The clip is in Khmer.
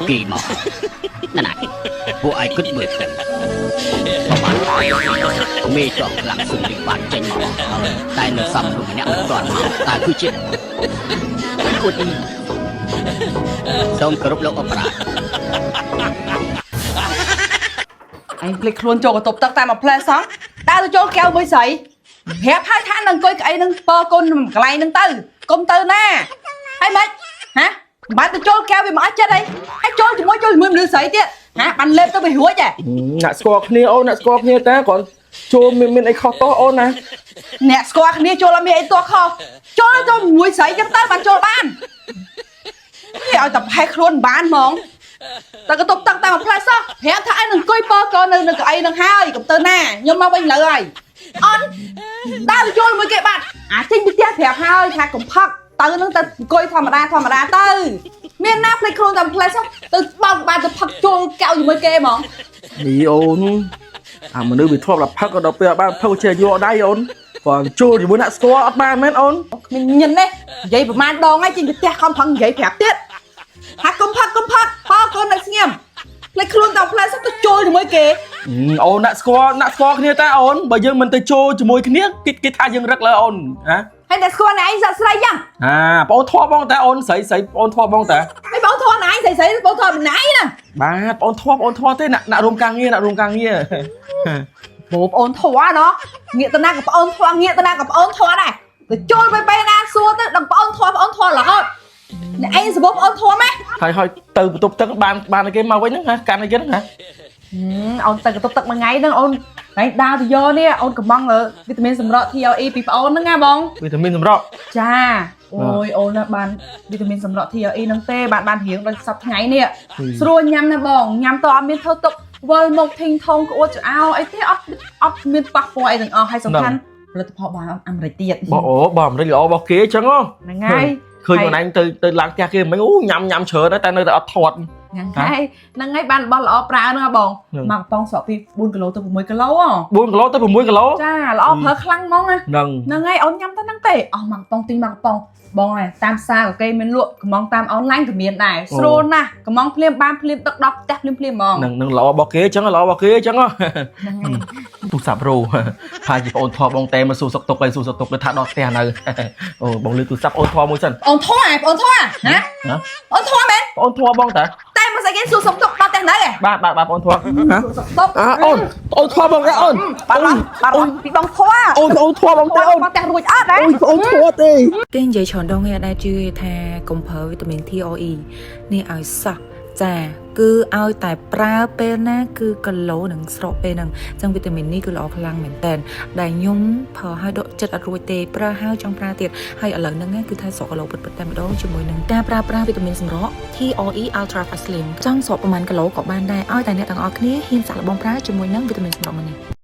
គេមកណាណាពួកឯងគិតមើលទៅប្រហែលមេចောင်းខ្លាំងសុំនេះបានចេញមកហើយតែនៅសំមនុស្សម្នាក់មិនទាន់មកតើគឺជាគួតនេះសូមគោរពលោកអបរាជ ឯងភ្លេចខ្លួនចូលកន្ទប់ទឹកតែមួយផ្លែសោះដើរទៅចូលកែវមួយស្រីប្រាប់ហើយថានឹងអង្គុយកៅអីនឹងពើកូនកន្លែងនឹងទៅកុំទៅណាហើយម៉េចហ៎មិនបានទៅចូលកែវវាមកអស់ចិត្តអីហើយចូលជាមួយចូលជាមួយមនុស្សស្រីទៀតហ៎បានលេបទៅវារួចហ៎ អ្នកស្គាល់គ្នាអូនអ្នកស្គាល់គ្នាតែគ្រាន់ចូលមានមានអីខុសតោះអូនណា អ្នកស្គាល់គ្នាចូលអត់មានអីទាស់ខុសចូលចូលជាមួយស្រីចឹងទៅបានចូលបាននេះឲ្យតែប្រហែសខ្លួនមិនបានហ្មងតែកន្ទប់ទឹកតែមួយផ្លែសោះប្រាប់ថាឯងនឹងអង្គុយពើកូននៅនៅកៅអីនឹងហើយកុំទៅណាខ្ញុំមកវិញលើហើយអន់ ដើរទៅចូលមួយគេបាត់អាចេញពីផ្ទះប្រាប់ហើយថាកុំផឹកទៅនឹងទៅអង្គុយធម្មតាធម្មតាទៅមានណាភ្លេចខ្លួនតាមផ្លែសោះទៅបោកបានទៅផឹកចូលកៅជាមួយគេហ្មង នេះអូនអាមនុស្សវាធ្លាប់តែផឹកក៏ដល់ពេលអត់បានផឹកចេះយកដៃអូនគ្រាន់ចូលជាមួយអ្នកស្គាល់អត់បានមែនអូន គ្មានញិនទេនិយាយប្រហែលដងហើយចេញពីផ្ទះខំផឹងនិយាយប្រាប់ទៀតថាកុំផឹកកុំផឹកផកូននៅស្ងៀមភ្លេចខ្លួនតាមផ្លែសោះទៅចូលជាមួយគេ អូនអ្នកស្គាល់អ្នកស្គាល់គ្នាតែអូនបើយើងមិនទៅចូលជាមួយគ្នាគេគេថាយើងរឹកលើអូនហ៎ ហើយតែស្គាល់អ្នកឯងសាក់ស្រីចឹង អាបងអូនធေါ်បងតែអូនស្រីស្រីបងអូនធေါ်បងតែ ហើយបងធន់ឯងស្រីស្រីបងធន់ម្នាក់ឯងណា បាទបងអូនធေါ်បងអូនធေါ်ទេអ្នកអ្នករួមការងារអ្នករួមការងារ បងប្អូនធွာណោះងាកទៅណាក៏ប្អូនធွာងាកទៅណាក៏ប្អូនធွာដែរទៅចូលไปពេលណាសួរទៅដឹងប្អូនធွာប្អូនធွာរហូតអ្នកឯងសបប្អូនធွာម៉េះ ហើយហើយទៅបន្ទប់ទឹកបានបានឲ្យគេមកវិញហ្នឹងហ៎កាន់ឲ្យគេហ្នឹងហ៎ អូនទៅកន្ទប់ទឹកមួយថ្ងៃហ្នឹងអូនថ្ងៃដើរទៅយកនេះអូនកំងវីតាមីនសម្រក់ TLE ពីប្អូនហ្នឹងណាបង វីតាមីនសម្រក់ ចាអូយអូនណាបានវីតាមីនសម្រក់ TLE ហ្នឹងទេបានបានរៀងដល់សប្តាហ៍ថ្ងៃនេះស្រួលញ៉ាំណាបងញ៉ាំតអត់មានធ្វើទុកវិលមកធីងថងក្អួតចោអីទេអត់អត់មានប៉ះពាល់អីទាំងអស់ហើយសំខាន់ផលិតផលបានអាមេរិកទៀត បងអូបងអាមេរិកល្អរបស់គេអញ្ចឹងហ៎ ហ្នឹងហើយ ឃើញខ្លួនឯងទៅទៅឡើងផ្ទះគេមិញអូញ៉ាំញ៉ាំច្រើនដែរតែនៅតែអត់ធាត់ ហ្នឹងហើយហ្នឹងហើយបានរបស់ល្អប្រើហ្នឹងហ៎បង ហ្នឹង មកកំប៉ុងស្រកពី4គីឡូទៅ6គីឡូហ៎ 4គីឡូទៅ6គីឡូ ចាល្អប្រើខ្លាំងហ្មងណា ហ្នឹង ហ្នឹងហើយអូនញ៉ាំទៅហ្នឹងទេអស់មកកំប៉ុងទិញមកកំប៉ុងបងហើយតាមផ្សារក៏គេមានលក់កំងតាមអនឡាញក៏មានដែរស្រួលណាស់កំងភ្លាមបានភ្លាមទឹកដោះផ្ទះភ្លាមភ្លាមហ្មង ហ្នឹងហ្នឹងល្អរបស់គេអញ្ចឹងល្អរបស់គេអញ្ចឹងហ៎ ហ្នឹងហើយ ទូរស័ព្ទរោផាជាបងអូនធေါ်បងតែមកសួរសុខទុក្ខហើយសួរសុខទុក្ខគេថាដល់ផ្ទះនៅអូបងលើទូរស័ព្ទអូនធေါ်មួយសិន អូនធေါ်ហ៎អូនធေါ်ហ៎ ណា អូនធေါ်មែន បងអូនធေါ်បងតា តែមកស្អីគេសួរសុខទុក្ខដល់ផ្ទះនៅហ៎ បាទបាទបាទបងអូនធေါ်ហ៎ សួរសុខទុក្ខ អើអូនអូនធေါ်បងតាអូន បាត់បាត់បាត់ពីបងធေါ် អូនអូនធေါ်បងតាអូន បងផ្ទះរួចអត់ហ៎ អូនអូនធေါ်ទេ គេនិយាយច្រើនដងឯងអត់ដែលជឿទេថាកុំប្រើវីតាមីន TRE នេះឲ្យសោះចាគឺឲ្យតែប្រើពេលណាគឺគីឡូនឹងស្រកពេលហ្នឹងអញ្ចឹងវីតាមីននេះគឺល្អខ្លាំងមែនតើដែលខ្ញុំប្រើឲ្យដកចិត្តអត់រួចទេប្រើហើយចង់ប្រើទៀតហើយឥឡូវហ្នឹងគឺថាស្រកគីឡូពិតៗតែម្ដងជាមួយនឹងការប្រើប្រាស់វីតាមីនសម្រក់ TRE Ultra Fast Slim ចង់ស្រកប្រហែលគីឡូក៏បានដែរឲ្យតែអ្នកទាំងអស់គ្នាហ៊ានសាកល្បងប្រើជាមួយនឹងវីតាមីនសម្រក់មួយនេះ។